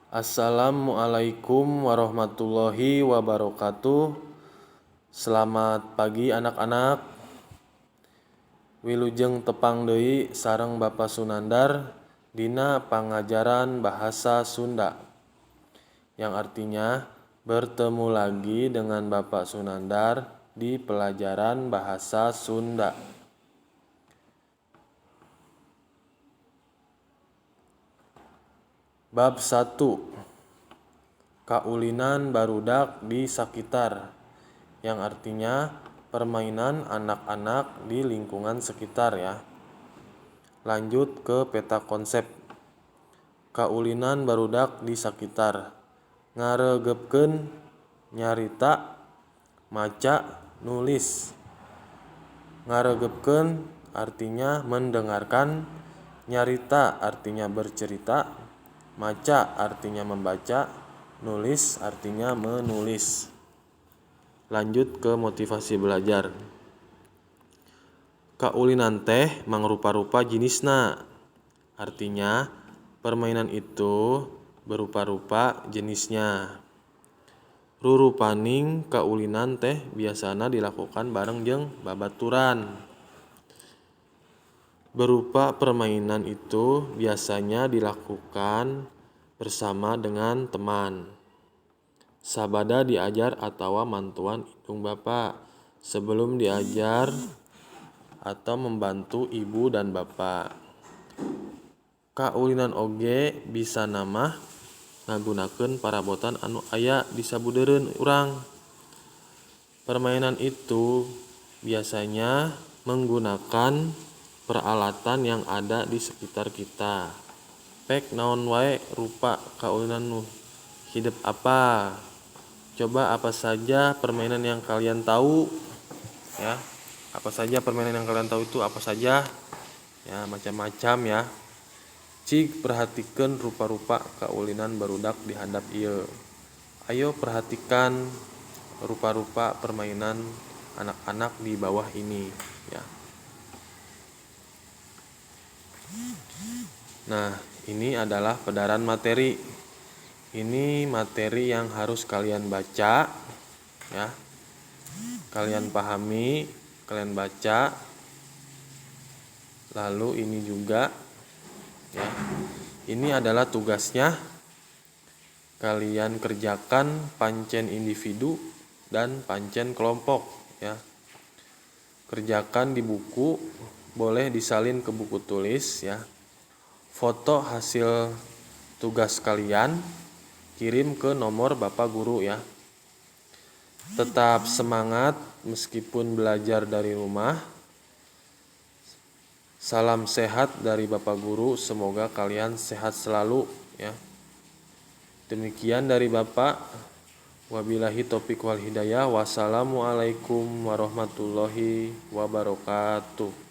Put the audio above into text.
Assalamualaikum warahmatullahi wabarakatuh. Selamat pagi anak-anak. Wilujeng tepang deui sareng Bapak Sunandar dina pangajaran bahasa Sunda. Yang artinya bertemu lagi dengan Bapak Sunandar di pelajaran bahasa Sunda. Bab 1. Kaulinan barudak di sakitar, yang artinya permainan anak-anak di lingkungan sekitar ya. Lanjut ke peta konsep. Kaulinan barudak di sakitar. Ngaregepkeun, nyarita, maca, nulis. Ngaregepkeun artinya mendengarkan, nyarita artinya bercerita, maca artinya membaca, nulis artinya menulis. Lanjut ke motivasi belajar. Kaulinan teh mangrupa-rupa jenisna. Artinya permainan itu berupa-rupa jenisnya. Rurupaning kaulinan teh biasana dilakukan bareng jeung babaturan. Berupa permainan itu biasanya dilakukan bersama dengan teman. Sabada diajar atawa mantuan indung bapa. Sebelum diajar atau membantu ibu dan bapak. Kaulinan oge bisa nama ngagunakeun parabotan anu aya di sabudeureun urang. Permainan itu biasanya menggunakan peralatan yang ada di sekitar kita. Pek naon wae rupa kaulinan nu hidep apa? Coba apa saja permainan yang kalian tahu ya. Apa saja permainan yang kalian tahu itu apa saja? Ya, macam-macam ya. Cik perhatikan rupa-rupa kaulinan barudak di handap ieu. Ayo perhatikan rupa-rupa permainan anak-anak di bawah ini ya. Nah, ini adalah pedaran materi. Ini materi yang harus kalian baca ya. Kalian pahami, kalian baca. Lalu ini juga ya. Ini adalah tugasnya. Kalian kerjakan pancen individu dan pancen kelompok ya. Kerjakan di buku, boleh disalin ke buku tulis ya. Foto hasil tugas kalian kirim ke nomor Bapak guru ya. Tetap semangat meskipun belajar dari rumah. Salam sehat dari Bapak guru, semoga kalian sehat selalu ya. Demikian dari Bapak. Wabillahi taufiq wal hidayah. Wassalamualaikum warahmatullahi wabarakatuh.